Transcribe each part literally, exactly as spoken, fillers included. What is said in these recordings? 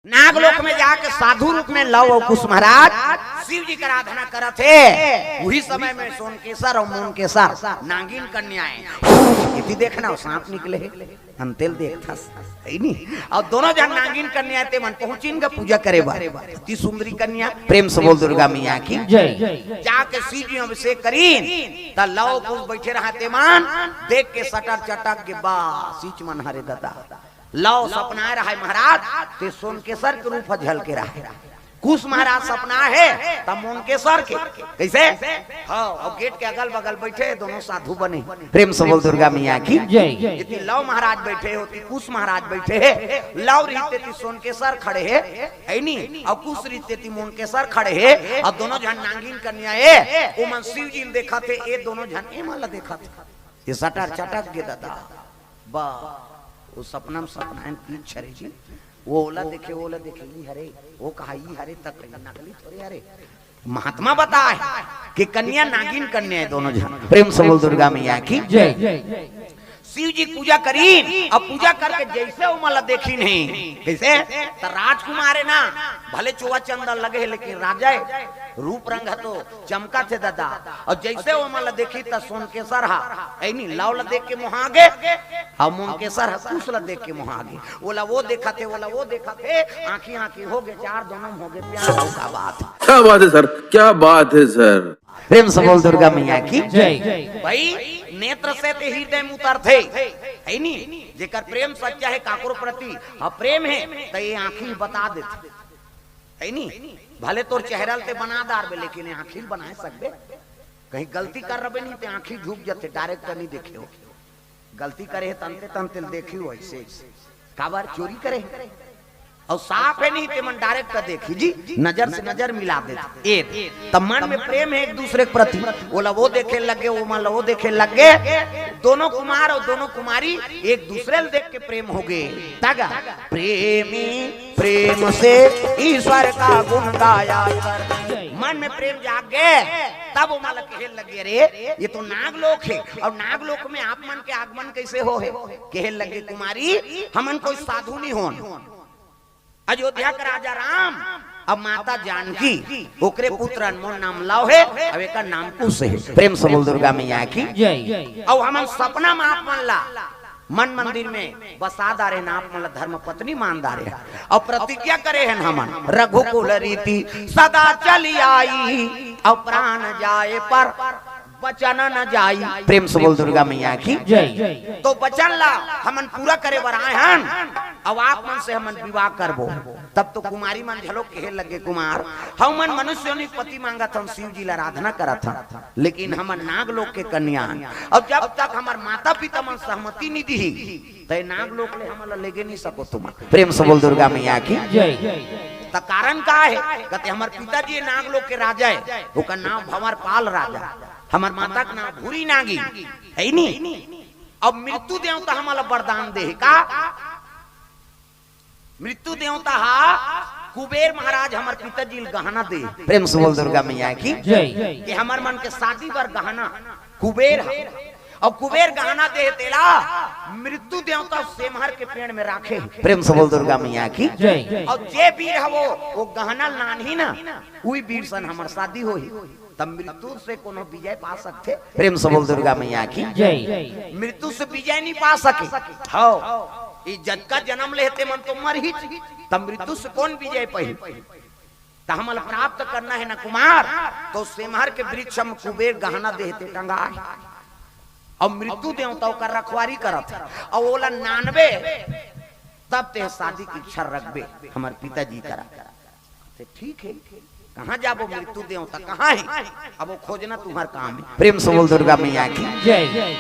नागलोक में जाके साधु रूप में लव अउ कुश महाराज शिव जी के आराधना करत हे। उही समय में सोनकेसर अउ मोनकेसर नागिन कन्या हे। इति देखना, वो सांप निकले हे, अंतेल देखथस, हे नी? अउ दोनों झन नागिन कन्या हे, ते मन पहुंचिन गा पूजा करे बर। अति सुंदरी कन्या, प्रेम से बोल दुर्गा मैया की। जय। जाके शिव जी अभिषेक करीन, त लव कुश बैठे रहा, ते मन देख के सटर चटक गे, बा, सिच मन हरे ददा। लव सपनाए रहा महाराज, ते सोनकेसर के रूप ह झलके रहा। कुश महाराज सपनाए हे, त मोनकेसर के। कइसे? हाँ, अउ गेट के अगल बगल बैठे हे दोनों साधु बने। प्रेम से बोल दुर्गा मैया की। जय। एती लव महाराज बैठे हे, ओती कुश महाराज बैठे हे। लव रहिते ती सोनकेसर खड़े हे, हे नी? अउ कुश रहिते ती मोनकेसर खड़े हे, अउ दोनों झन नागिन कन्या हे, ओमन शिव जी ल देखत हे, ए दोनों झन एमन ल देखत हे। ये सटर चटक गे ददा। बा, वो सपना में सपनायन की छरे जी। वो ओला देखे, वो ओला देखे, ई हरे, वो कहा, ई हरे, तक नकली थोड़े हरे। महात्मा बताए कि कन्या नागिन कन्या हे दोनों झन। प्रेम से बोल दुर्गा मैया की। जय। शिव जी पूजा करीन, अब पूजा करके जइसे ओमन ला देखिन हे, कइसे? त राजकुमार हे ना, भले चोवा चंदन लगे हे, लेकिन राजा हे, रूप रंग ह तो चमकत हे ददा। अउ जइसे ओमन ला देखिन त सोनकेसर ह, हे नी, लव ला देख के मोहा गे, अउ मोनकेसर ह कुश ला देख के मोहा गे। ओला वो देखत हे, ओला वो देखत हे, आँखी आँखी हो गे, चार जन्म हो गे, प्यार हो का बात। क्या बात है सर, क्या बात है सर। प्रेम से बोल दुर्गा मैया की। जय। भाई, नेत्र से ते हृदय में उतरथे, हे नी? जेकर प्रेम सच्चा हे काकरो प्रति, हाँ, प्रेम हे, त ये आँखी बता देथे, हे नी? भले तोर चेहरा ल ते बना डारबे, लेकिन ये आँखी ल बनाए सकबे? कहीं गलती कर रबे नहीं, ते आँखी झुक जथे, direct नहीं देखे हो। गलती करे हे तंते तंते ल देखी हो ऐसे, ऐसे। काबर चोरी करे हे? अउ साफ हे नहीं, ते मन direct देखी जी, नजर से नजर मिला देथे। ए, त मन में प्रेम हे एक दूसरे के प्रति, ओला वो देखे लगे, ओमन ला वो देखे लगे, दोनों कुमार अउ दोनों कुमारी एक दूसरे ल देख के प्रेम हो गे। तगा प्रेमी प्रेम से ईश्वर का गुण गाया कर। मन में प्रेम जाग गे, तब ओमन ला कहे लगे, "अरे, ये तो नागलोक हे, अउ नागलोक में आप मन के आगमन कइसे हो हे?" कहे लगे, "कुमारी, हमन कोई साधु नहीं होन।" अयोध्या के राजा राम, अब माता जानकी, ओकरे पुत्र अनमोल नाम लव हे, अब एकर नाम कुश हे। प्रेम से बोल दुर्गा मैया की। जय। अब हमन सपना में आप मन ला मन मंदिर में बसा डारे हन, आप मन ला धर्म पत्नी मान डारे हन। अउ प्रतिज्ञा करे हन हमन, रघुकुल रीति सदा चली आई, अउ प्राण जाए पर वचन न जाई। प्रेम से बोल दुर्गा मैया की। जय। तो वचन ला हमन पूरा करे बर आए हन, अउ आप मन से हमन विवाह करबो, तब तो कुमारी मन घलो कहे लगे, "कुमार, हमन मनुष्य योनि पति मांगत हन, शिव जी ला आराधना करत हन।" लेकिन हमन नागलोक के कन्या हन। अब जब तक हमर माता पिता मन सहमति नहीं दिही, त नागलोक ले हमन ला लेगे नहीं सको तुमन। प्रेम से बोल दुर्गा मैया की। जय। त कारण का हे? कहते हमर पिताजी नागलोक के राजा हे, ओकर नाम भंवर पाल राजा, हमर माता के नाम भूरी नागी, हे नी? अब मृत्यु देवता हमन ला वरदान दे हे का? मृत्यु देवता हा कुबेर महाराज हमर पिताजी ल गहना दे। प्रेम से बोल दुर्गा मैया की। जय। कि हमर मन के शादी बर गहना कुबेर हा। अउ कुबेर गहना दे तेला मृत्यु देवता सेमहर के पेड़ में राखे। प्रेम से बोल दुर्गा मैया की। जय। अउ जे वीर हवो, वो गहना लानही ना, उही वीर सन हमर शादी होही। तब मृत्यु से कोनो विजय पा सकथे? प्रेम से बोल दुर्गा मैया की। जय। मृत्यु से विजय नहीं पा सके। हव, ई जतका जन्म लेहे ते मन तो मरही, तब मृत्यु से कोन विजय पाही? त हमन ला प्राप्त करना हे ना कुमार, तो सेमहर के वृक्ष में कुबेर गहना देहे ते टंगा हे। अब मृत्यु देवता ओकर रखवारी करत हे, अउ ओला नानबे, तब ते शादी के इच्छा रखबे हमर पिताजी करा। ते ठीक हे, कहाँ जाबो मृत्यु देवता, कहाँ हे? अब वो खोजना तुम्हर काम हे। प्रेम से बोल दुर्गा मैया की। जय।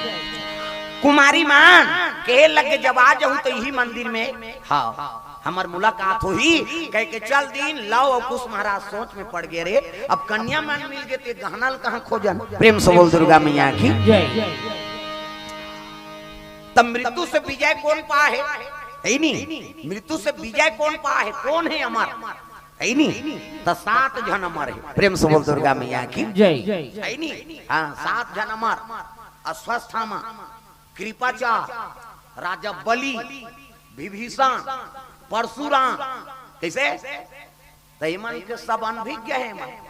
कुमारी मन कहे लगे, "जब आ जाहू तो इही मंदिर में, हाँ, हमर मुलाकात होही," कह के चल दीन। लव अउ कुश महाराज सोच में पड़ गे, "रे, अब कन्या मन मिल गे ते गहना ल कहाँ खोजन?" प्रेम से बोल दुर्गा मैया की। जय। तब मृत्यु से विजय कोन पाहे? हे नी? मृत्यु से विजय कोन पाहे? कोन हे अमर? हे नी? त सात झन अमर हे। प्रेम से बोल दुर्गा मैया की। जय। हे नी? हाँ, सात झन अमर। अश्वत्थामा, कृपाचार, राजा बलि, विभीषण, परशुराम, कइसे? त एमन के सब अनभिज्ञ हे एमन।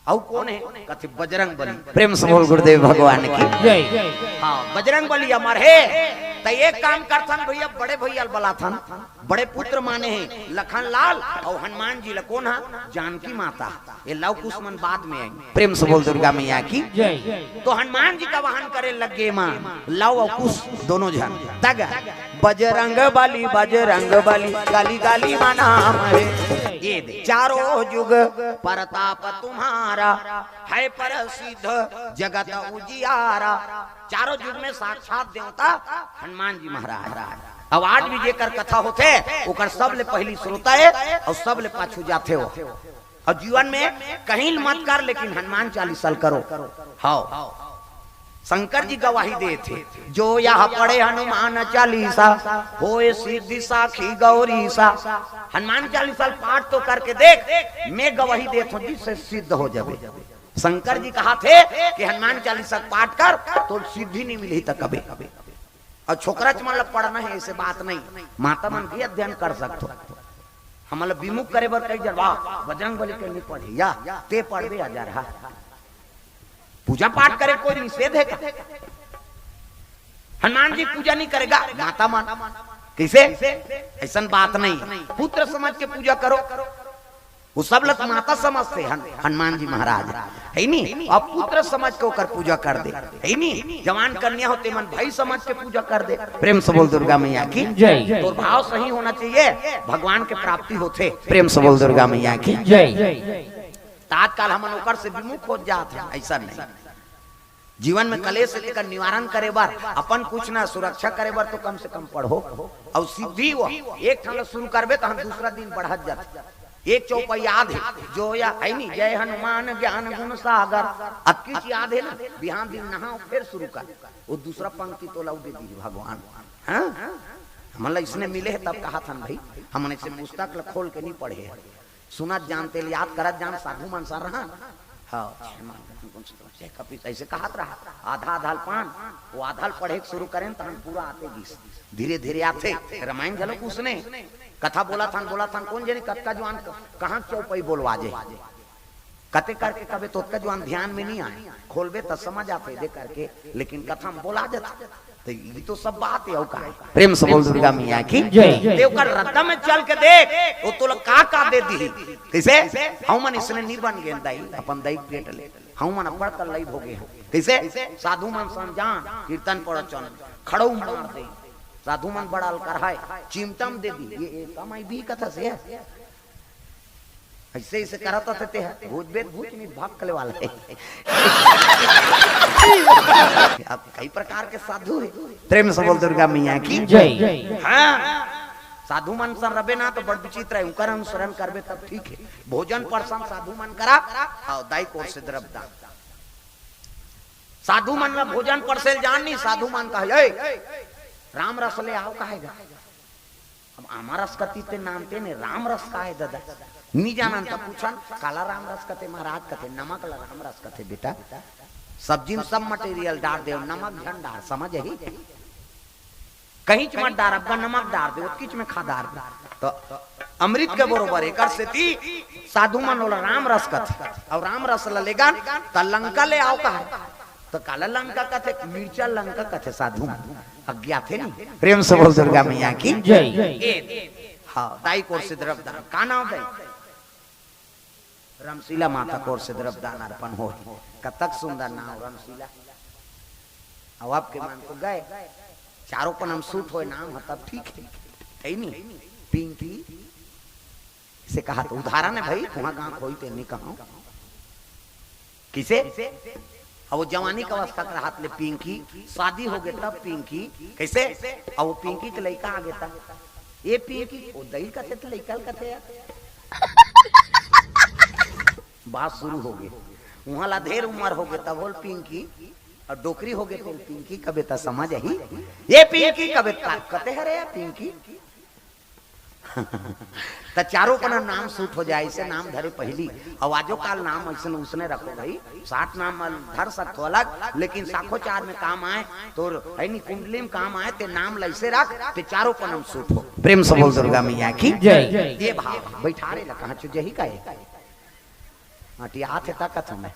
अउ कोन हे? कथे बजरंग बली। प्रेम से बोल गुरुदेव भगवान की। जय। हाँ, बजरंग बली अमर हे। त एक काम करथन भइया, बड़े भइया ल बलाथन, बड़े पुत्र माने हे लखन लाल अउ हनुमान जी ल। कोन हा? जानकी माता। ये लव कुश मन बाद में आही। प्रेम से बोल दुर्गा मैया की। जय। तो हनुमान जी का वाहन करे लग गे मा लव अउ कुश दोनों झन। तग बजरंग बली, बजरंग बली, गाली गाली मा नाम हे। ये दे चारों जुग परताप तुम्हारा, है प्रसिद्ध जगत उजियारा। चारों जुग में साक्षात देवता हनुमान जी महाराज। अब आज भी जेकर कथा होथे, ओकर सबले पहिली श्रोता हे अउ सबले पाछू जाथे हो। अउ जीवन में कहीं मत कर, लेकिन हनुमान चालीसा ल करो। हाव, शंकर जी गवाही देथे, "जो यह पढ़े हनुमान चालीसा, होए सिद्धि साखी गौरीसा।" हनुमान चालीसा ल पाठ तो करके देख, मैं गवाही देथों, जिससे सिद्ध हो जाबे। शंकर जी कहाथे कि हनुमान चालीसा के पाठ कर, तो सिद्धि नहीं मिलही त कबे। अउ छोकरा मन ल पढ़ना हे, ऐसे बात नहीं, माता मन भी अध्ययन कर सकथो। हमन ल विमुख करे बर कई जन, "वाह, बजरंग बली के नहीं पढ़े या, ते पढ़बे हजार हा।" पूजा पाठ करे कोई निषेध हे का? हनुमान जी पूजा नहीं करेगा माता मन, कइसे? अइसन बात नहीं। पुत्र समझ के पूजा करो। वो सब ल त माता समझथे हन-, हनुमान जी महाराज, हे नी? अब पुत्र समझ के ओकर पूजा कर दे, हे नी? जवान कन्या हो तेमन भाई समझ के पूजा कर दे। प्रेम से बोल दुर्गा मैया की। जय। तोर भाव सही होना चाहिए, भगवान के प्राप्ति होथे। प्रेम से बोल दुर्गा मैया की। जय। त आजकल हमन ओकर से विमुख हो जात हन, अइसन नहीं। जीवन में कलेश हे तेकर निवारण करे बर, अपन कुछ ना, सुरक्षा करे बर तो कम से कम पढ़ो। अउ सिद्धि हो, एक ठन ल शुरू करबे त हम दूसरा दिन बढ़त जाथे। एक चौपाई याद हे, जो या हे नी, "जय हनुमान ज्ञान गुण सागर।" अतकीच याद हे ना, बिहान दिन नहाव, फेर शुरू कर। वो दूसरा पंक्ति तो लव दे दी भगवान। हाँ? हमन ला इसने मिले हे तब कहाथन भाई, हमन ऐसे पुस्तक ल खोल के नहीं पढ़े हे। सुनत जान, तेल याद करत जान, साधु मन सन रहन। हाँ, जय कपीस, ऐसे कहत रहा। आधा आधा ल पान, वो आधा ल पढ़े के शुरू करेन, तहन पूरा आते गिस। धीरे धीरे आथे। रामायण घलो उसने कथा बोलथन, बोलथन, कोन जनी कतका जुआन क-, कहाँ चौपाई बोलवा जे। कते करके कबे तोतका जुआन ध्यान में नहीं आए, खोलबे त समझ आथे दे करके, लेकिन कथा में बोला जाथे। तो ये तो सब बात हे, अउ का हे? प्रेम से बोल दुर्गा मैया की। जय। ते ओकर रद्दा में चल के देख, वो तोला का का दे दी। कइसे? हमन इसने नहीं बन गेन दाई, अपन दाई पेट ले। हमन अब्बड़ कल्लई भोगे हन। कइसे? साधु मन सन जान, कीर्तन प्रवचन, खड़ऊ मार दे। साधु मन बड़ा अलकरहाय, चिमटा म दे दी। ये, ये कमाई भी कथा से हे। ऐसे, ऐसे करत होथे ते ह, भूत बेत भूत नहीं भाग कले वाला हे। अब कई प्रकार के साधु हे। प्रेम से बोल दुर्गा मैया की। जय। हाँ, साधु मन सन रबे ना तो बड़ विचित्र हे, उनकर अनुसरण करबे तब ठीक हे। भोजन परसन साधु मन करा, अउ दाई कोर से द्रव्य दान। साधु मन ला भोजन परसेल जान नहीं, साधु मन कहे, "ए, राम रस ले आव," कहे गा। अब आमा रस कथे ते नाम ते ने, राम रस का हे दादा? नी जानन त पूछन, काला राम रस कथे महाराज? कथे, "नमक ला राम रस कथे बेटा। सब्जी में सब material डार दे, नमक झन डार, समझ ही?" कहींच मत डार, अब्बा नमक डार दे, ओतकीच में खा डार दे। तो अमृत के बरोबर एकर सेती साधु मन ओला राम रस कथे, अउ राम रस ला लेगन त लंका ले आव कहे। तो काला लंका कथे, मिर्चा लंका कथे साधु मन। अज्ञात हे नी। प्रेम से बोल दुर्गा मैया की। जय। ए, हाँ, दाई कोर से द्रव्य दान। का नाम दाई? रमशीला माता कोर से द्रव्य दान अर्पण होय। कतक सुंदर नाम रमशीला। अब आपके मन को गए, चारों पन हम सूट होय नाम ह, तब ठीक हे। हे नी? पिंकी से कहा तो उदाहरण हे भाई, कुहाँ गाँव खोई ते नहीं कहा। किसे? अब वो जवानी का अवस्था के रहत ले पिंकी, शादी हो गए तब पिंकी। कैसे? अब वो पिंकी के लइका आ गए तब, "ए पिंकी," वो दई कथे तो लइका ल कथे यार। बात शुरू हो गई। उहाँ ला ढेर उम्र हो गए तब होल पिंकी, अउ डोकरी हो गए तो पिंकी कबे त समझ ही। "ए पिंकी," कबे त कते हरे या पिंकी। त चारों पना नाम सूट हो जाए, इसे नाम धरे पहली। अउ आजो काल नाम अइसन उसने रखो भाई, साठ नाम धर सकथो अलग, लेकिन साखो चार में काम आए, तोर है नी कुंडली में काम आए, ते नाम लइसे रख, ते चारों पना में सूट हो। प्रेम से बोल दुर्गा मैया की जय। ये भाव बैठारे ला कहाँ चो जही का है? अटियात हे, ताकत हमें।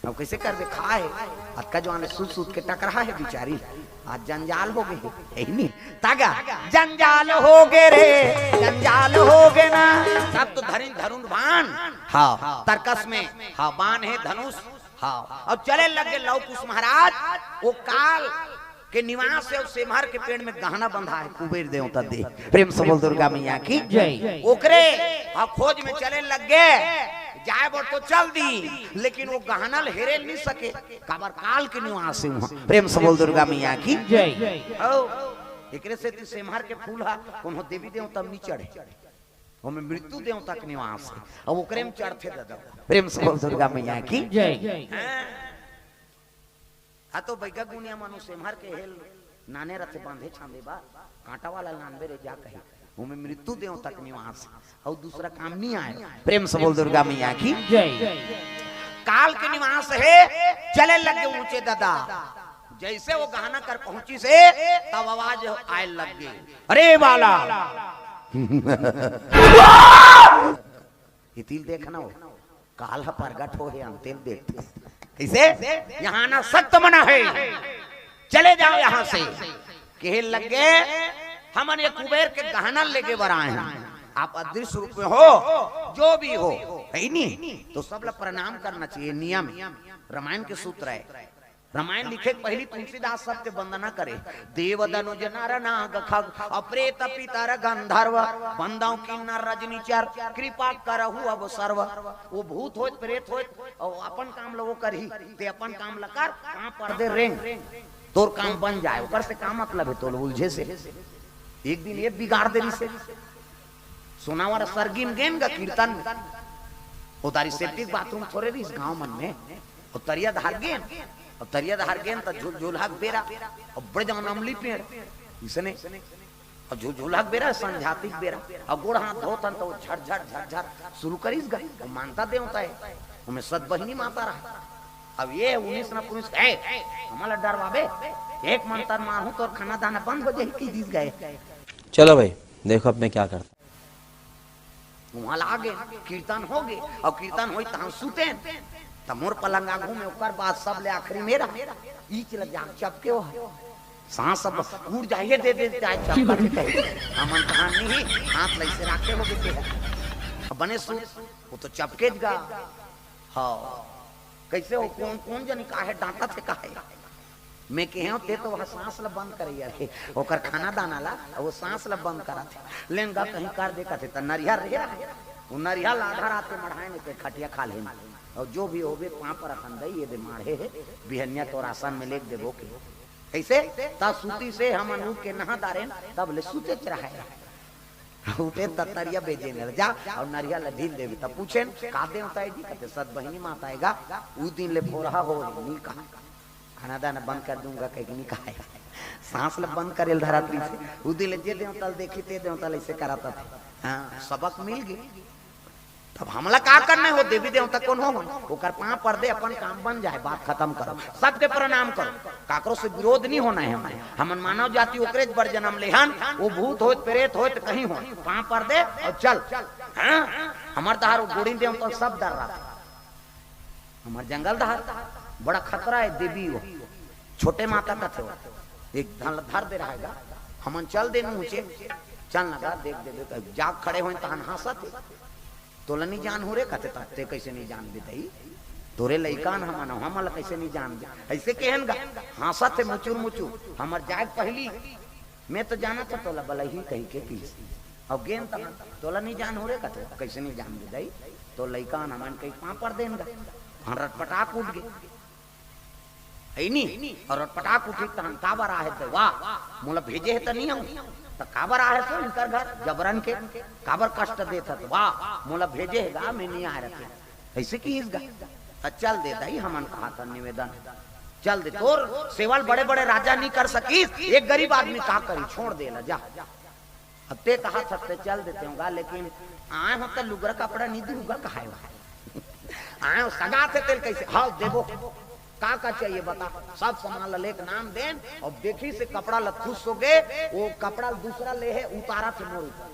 अब कैसे कर दे, खा है। अतका जवान सूत सूत के टकरा है बिचारी। आज जंजाल हो गए, यही नहीं। तागा, जंजाल हो गए रे, जंजाल हो गए ना। सब तो धरिन धरुन बान। हाँ, तरकस में, हाँ, बान है धनुष। हाँ, अब चले लगे लव कुश महाराज, वो काल के निवास हे, अउ सेमहर के पेड़ में गहना बंधा है, कुबेर देवता दे। प्रेम से बोल दुर्गा मैया की जय। ओकरे, हाँ, खोज में चले लग गए, जाए बर तो चल दी, लेकिन वो गहना ल हेरे नहीं सके, काबर काल के निवास हे वहाँ। प्रेम से बोल दुर्गा मैया की जय। ओ, एकरे सेती सेमहर के फूल हा कोनो देवी देवता में नहीं चढ़े, ओमे मृत्यु देवता के निवास हे, अब ओकरे में चढ़थे दादा। प्रेम से बोल दुर्गा मैया की जय। हाँ। हाँ, तो बैगा गुनिया मानो सेमहर के हेल नाने रथे बांधे छांदे बा, कांटा वाला नानबे रे जा कही, ओमे मृत्यु देवता के निवास, अउ दूसरा काम नहीं आए। प्रेम से बोल दुर्गा मैया की जय। काल के निवास हे, चले लगे ऊंचे दादा। जैसे वो गहना कर पहुंचिस हे, तब आवाज आए लग गई, "अरे बाला।" ये तिल देखना हो, काल ह प्रगट हो हे, अंतेल देख। कैसे? यहाँ आना सख्त मना है, चले जाओ यहाँ से। कहे लगे, "हमन ये कुबेर के गहना लेके बर आए हैं, आप अदृश्य रूप में हो, जो भी हो, है नी, तो सब ला प्रणाम करना चाहिए, नियम है।" रामायण के सूत्र है। रामायण लिखे के पहली तुलसीदास सबके वंदना करे, "देव दनुज नर नाग खग, अप्रेत पितर गंधर्व, बंदव किन्नर रजनीचर, कृपा करहु अब सर्व।" वो भूत होत, प्रेत होत, अउ अपन काम ल वो करही, ते अपन काम ल कर, कहाँ पर्दे रेंग, तोर काम बन जाए, ओकर से का मतलब है तोल उलझे से? एक दिन ये बिगाड़ दे रिसे। सोनावर सरगीम गेन गा कीर्तन में। ओ दारी सेप्टिक बाथरूम थोरे रिस गांव मन में। ओ तरिया धार गेन। ओ तरिया धार गेन त झुल-, झुलहा के बेरा। ओ बड़े जवान अमली पेड़। इसने। ओ झुल-, झुलहा के बेरा, संझाती के बेरा। ओ गोड़ हाथ धोत हन त ओ झट झट झट झट शुरू करिस गा। ओ मानता देवता है। ओमे सत बहिनी माता रहा। अब ये उन्नीस ना पुलिस, "ए, हमला डरवाबे? एक मंतर मारहूं तोर खाना दाना बंद हो जाही," कहि दिस गा। चलो भाई, देखो अब मैं क्या करता। वहां लागे, कीर्तन होगे, अउ कीर्तन होई तहां सुतेन, त मोर पलंग आगू में, ओकर बाद सबले आखिरी मेरा, ईच ल जाग चपके हो, सांस अब उड़ जाइए, दे दे, चाहे चपका के कहे। हमन तहां नहीं, हाथ लइसे राखे होगे ते। अब बने सूत, वो तो चपकेच गा। हाँ, कैसे हो, कौन, कौन जनी काहे डांटत हे काहे? मैं कहे हूं, "ते तो वह सांस ल बंद करे यार, ओकर खाना दाना ला, वो सांस ल बंद करत हे।" लेन गा कहीं कर दे कथे, त नरिया रे, वो नरिया ला आधा रात के मढ़ाए में के खटिया खा लेन। और जो भी होबे, पांव पर अखन दई, ये दे माढ़े हे, बिहनिया तोर आसन में लेग देबो के। कैसे? ता सूती से हमन उठ के नहा दारेन, तब ले सूते रहे। उठे त तरिया बेजे न जा, और नरिया ल ढील देबे। त पूछेन, "का देवता है जी?" कथे, "सत बहिनी माता है गा, उ दिन ले भोरहा हो नी कहा। खाना दाना बंद कर दूंगा," कह के नी कहा है। सांस ल बंद करे ल धरत रहिसे। उ दिन ले जे देवता ल देखी, ते देवता ल ऐसे करत थे। हाँ, सबक मिल गए। तब हमला का करना है? वो देवी देवता कौन हो? ओकर पांव पर दे, अपन काम बन जाए, बात खत्म करो, सबके प्रणाम करो, काकरो से विरोध नहीं होना है हमारे। हमन मानव जाति ओकरे बर जन्म लेहन, वो भूत होत, प्रेत होत, कहीं होत, पांव पर दे और चल। हाँ? हमर दहार वो गोड़ी देवता सब डर रहा था। हमर जंगल दहार बड़ा खतरा है देवी वो। छोटे माता कथे हो, एक धन ल धर दे रहेगा, हमन चल देन ऊंचे, चल लगा, देख दे, देख, जाग खड़े होए तहन हंसत हे। "तोला नहीं जान हो रे?" कथे, "त ते कैसे नहीं जान दे? तोरे लइका न हमन, हमन ला कैसे नहीं जान दे?" ऐसे कहन गा, हंसत हे मुचुर मुचुर। हमर जाग पहली, "मैं तो जानत हो तोला बलही," कही के किस। अब गेन तहन, "तोला नहीं जान हो रे?" कथे, "कैसे नहीं जान दे दाई? तो लइका न हमन कहीं पांव पर देन गा।" हम रटपटाक उठ गए। है नी? और पटाक उठी तहन काबर आहे त, "वाह, मोला भेजे हे त नहीं आऊं, त काबर आहे तो इनकर घर जबरन के, काबर कष्ट देत हत? वाह, मोला भेजे हे गा, मैं नहीं आए रहते।" ऐसे किहिस गा। "त चल दे दाई, हमन कहा था निवेदन, चल दे, तोर सेवा ल बड़े-बड़े राजा नहीं कर सकीस, एक गरीब आदमी का करी, छोड़ दे ला, जा।" अब ते कहा सकते चल देते होगा, लेकिन आए हो तो लुगरा कपड़ा नहीं दूंगा, कहाए हो? आए हो सगा थे तेल कैसे? हाँ, देबो। का का चाहिए बता, सब सामान ला लेके नाम देन। और देखी से कपड़ा ला खुश हो गए, वो कपड़ा दूसरा ले है, उतारा थे मोर ऊपर।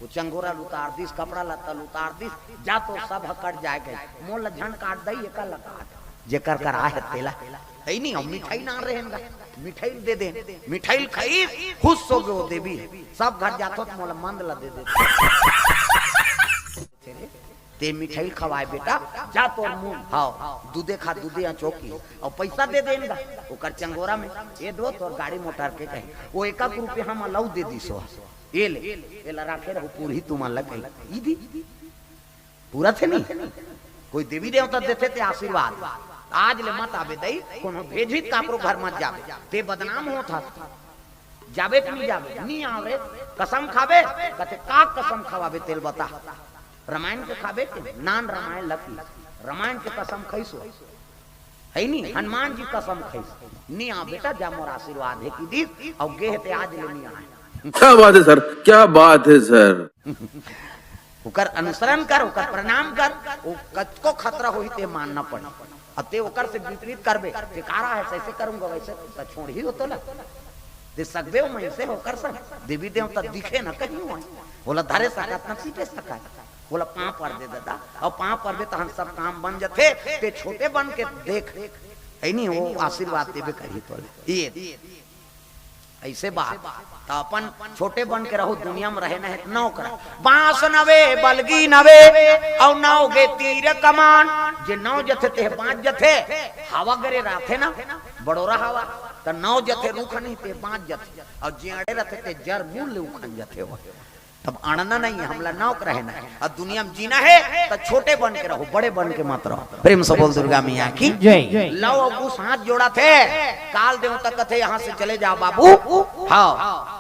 वो चंगोरा ल उतार दिस, कपड़ा लत्ता ल उतार दिस, जा तो सब ह कट जाए गए। मोर ला झन काट दई, एकर ला काट, जेकर कर आहे तेला। है नहीं, हम मिठाई ना रहेन गा, मिठाई दे देन, मिठाई खाई, खुश हो गए वो देवी। सब घर जाथो तो मोला मंद ला दे दे। ते मिठाई खवाए बेटा, जा तोर मुंह। हाँ, दूधे खा, दूधे या चौकी। और पैसा दे देन गा, ओकर चंगोरा में, ये दो तोर गाड़ी मोटर के कहे, वो एक एक रुपया हम अलऊ दे दिस हो। ये ले, एला राखे रहो, पूरी तुमन लगे। ई दी, पूरा थे नहीं। कोई देवी देवता देथे ते आशीर्वाद। आज ले मत आबे दई, कोनो भेजी त काकरो घर मत जाबे, ते बदनाम होत हस। जाबे कि नहीं जाबे? नहीं आवे। कसम खाबे? कथे का कसम खवाबे तेल बता। रामायण के खाबे के? नान रामायण लकी। रामायण के कसम खैसो। है नहीं, हनुमान जी कसम खैस। नहीं आ बेटा, जा मोर आशीर्वाद है कि दीस, और गे है ते आज ले नहीं आए। क्या बात है सर, क्या बात है सर। ओकर अनुसरण कर, ओकर प्रणाम कर, वो कतको खतरा होही ते मानना पड़ी। अब ते ओकर से विपरीत करबे, ते का रहा है, ऐसे करूंगा वैसे, तो छोड़ ही होतो ला। ते सकबे हो मैं से होकर संग, देवी देवता दिखे न कहीं हो, बोला धरे सकत न सीटे सकत, बोला पाँव पर दे दादा, और पाँव पर बे तहन सब काम बन जथे। ते छोटे बन के देख, है नहीं वो आशीर्वाद देबे करही तोला। ये ऐसे बात, तो अपन छोटे बन के रहो, दुनिया में रहे न है नौकर। बांस नवे, बलगी नवे, और नौ गे तीर कमान। जे नौ जथे ते बांच जथे, हवा गरे राथे ना, बड़ोरा हवा, तो नौ जथे रूख नहीं ते बांच जथे, और जे अड़े रहते ते जर मूल ले उखन जथे हो। तब अड़ना नहीं है, हमला नौक रहना है। और दुनिया में जीना है तो छोटे बन के रहो, बड़े बन के मत रहो। प्रेम से बोल दुर्गा मैया की जय। लव और कुश हाथ जोड़ा थे, काल देवता कथे यहाँ से चले जाओ बाबू। हाँ,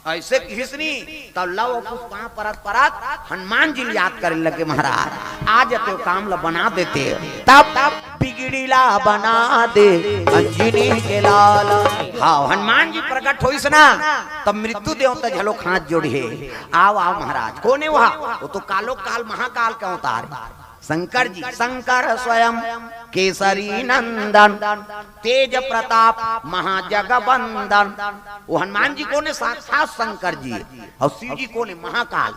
ऐसे किसनी तब लव और कुश पाँव परत परत हनुमान जी याद करे लगे, महाराज आज तो काम ला बना देते। तब बिगड़ीला बना दे अंजनी के लाल। हाँ, हनुमान जी प्रकट होइस ना, तब मृत्यु देवता झलोक हाथ जोड़िहे। आव, आव महाराज। कोने वहा? वो तो कालो काल महाकाल के अवतार है। शंकर जी, शंकर स्वयं केसरी नंदन, तेज प्रताप महाजगबंदन। वो हनुमान जी कोने? साक्षात शंकर जी। और शिव जी कोने? महाकाल।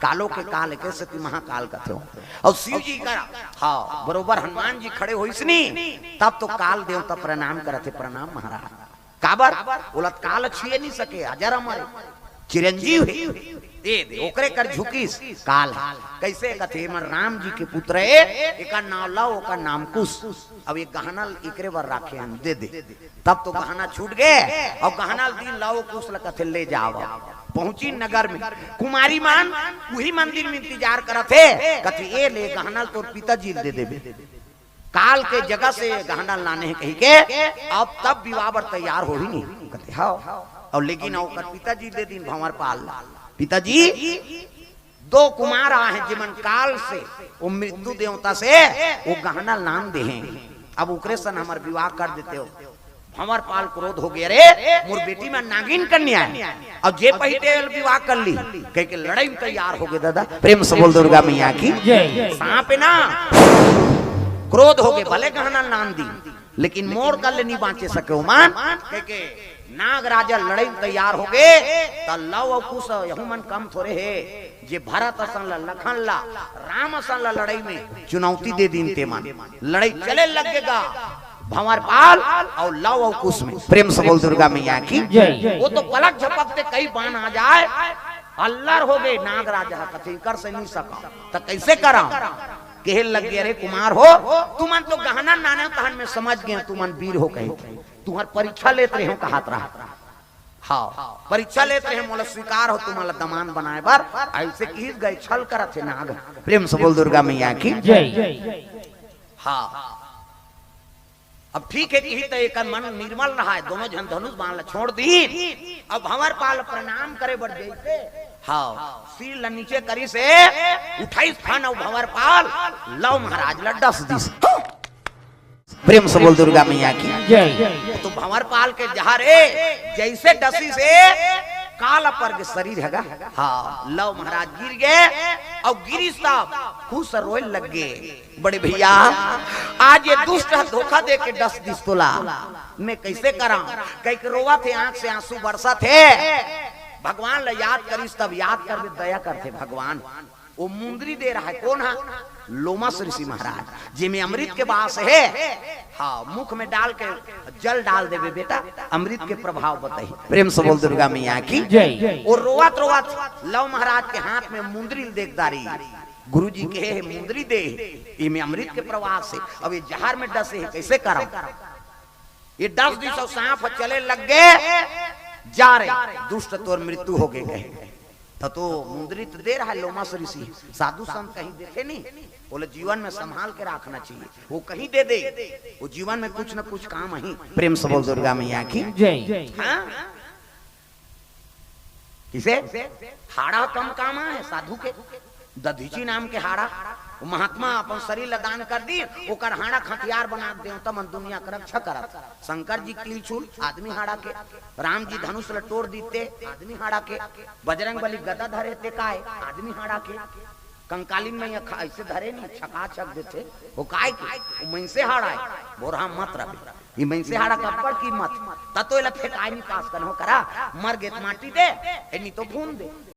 कालो के काल के सती महाकाल कथे हो। और शिव जी का, हाँ, बरोबर हनुमान जी खड़े होइसनी, तब तो काल देवता प्रणाम करत हे, प्रणाम महाराज। काबर? बोलत काल छुए नहीं सके, अजर अमर हे, चिरंजीव हे। दे दे, ओकरे कर झुकिस काल हे। कैसे कथे, मन राम जी के पुत्र हे, एकर नाम लव, ओकर नाम कुश। अब ये गहना एकरे बर राखे हन, दे दे। तब तो गहना छूट गए, और गहना दिन लव कुश ल कथे ले जाव। पहुंची नगर में, कुमारी मन उही मंदिर में इंतजार करत हे, कथे ए ले गहना तोर पिताजी ल दे देबे। काल के जगह से गहना लाने हे कही के, अब तब विवाह बर तैयार होही नहीं। कथे हाँ, और लेकिन ओकर पिताजी दे दिन भंवर पाल ला। पिताजी, दो कुमार आए हैं जिमन काल से, वो मृत्यु देवता से वो गहना लान दे हैं। अब ओकरे सन हमर विवाह कर देते हो। भंवर पाल क्रोध हो गया, रे मोर बेटी में नागिन कन्या है, और जे पहिते विवाह कर ली, कह के लड़ाई में तैयार हो गए। दादा प्रेम से बोल दुर्गा मैया की जय। सांप है ना, क्रोध हो गए, भले गहना लान दी, लेकिन मोर गल नहीं बांचे सके हो मान। कह के नाग राजा लड़ाई में तैयार हो गए, त लव और कुश यहू मन कम थोरे हे, जे भरत असन ला, लखन ला, राम असन ला लड़ाई में चुनौती दे दिन ते मन। लड़ाई चले लगेगा भंवर पाल और लव और कुश में। प्रेम से बोल दुर्गा मैया की जय। वो तो पलक झपकते कई बाण आ जाए, अल्लर हो गए नाग राजा, कथे कर से नहीं सका, त कैसे करा? कहे लग गया, रे कुमार हो, तुमन तो गहना नाने तहन में समझ गए, तुमन वीर हो कहे, तुहर परीक्षा लेत रहे हो, कहत रहा। हाँ, परीक्षा लेत रहे, मोला स्वीकार हो, तुम्हारा दमान बनाए बर, ऐसे किहिस गए छल करत हे नाग। प्रेम से बोल दुर्गा मैया की जय। हाँ, अब ठीक है, किही त एकर मन निर्मल रहा है, दोनों झन धनुष बाण ला छोड़ दी। अब भंवर पाल प्रणाम करे बर जैसे, हाँ, सिर ला नीचे करिस हे, उठाइस फन अउ भंवर पाल लव महाराज ला डस दिस। प्रेम से बोल दुर्गा मैया की जय। तो भंवर पाल के जहर हे, जैसे डसिस हे, काला पर गे शरीर हे गा। हाँ, लव महाराज गिर गे अउ गिरिस तब खुश रोए लग गे। बड़े भैया, आज ये दुष्ट ह धोखा दे के डस दिस तोला, मैं कइसे करंव? कहिके रोवत हे, आंख से आंसू बरसत हे। भगवान ला याद करिस, तब याद करबे दया करथे भगवान। वो मुंदरी दे रहा है, कोन ह? लोमस ऋषि महाराज, जेमे अमृत के बास हे। हाँ, मुख में डाल के जल डाल देबे बेटा, अमृत के प्रभाव बताही। प्रेम से बोल दुर्गा मैया की जय। वो रोवत रोवत लव महाराज के हाथ में मुंदरी ल देख डारिस। गुरुजी कहे हे, मुंदरी दे, एमे अमृत के प्रवाह हे। अब ये जहर में डसे हे, कइसे करंव? ये डस दिस अउ सांप ह चले लग गे, जा रे, दुष्ट तोर मृत्यु हो गे कहे। त तो मुंदरी त दे रहा हे लोमस ऋषि, साधु संत कहीं देथे नहीं, बोले जीवन में संभाल के रखना चाहिए। वो कहीं दे दे, वो जीवन में कुछ न कुछ काम आही। प्रेम से बोल दुर्गा मैया की जय। हाँ? किसे? हाड़ा कम काम आय साधु के। दधीची नाम के हाड़ा, वो महात्मा अपन शरीर ला दान कर दिस, ओकर हाड़ा के हथियार बना के देवता मन दुनिया के रक्षा करत। शंकर जी त्रिशूल आदमी हाड़ा के, राम जी धनुष ला टोर दिस ते आदमी हाड़ा के, बजरंग बली गदा धरे ते काय आदमी हाड़ा के, कंकालीन मैया खा-, अइसे धरे नहीं, छका छक देथे। वो काय के? वो मइनसे हाड़ा हे, भोरहा मत रहे। ये मइनसे हाड़ा के अब्बड़ कीमत। त तो एला फेंकाय नहीं पास कन हो करा, मर गे त माटी दे, ए नहीं तो भून दे।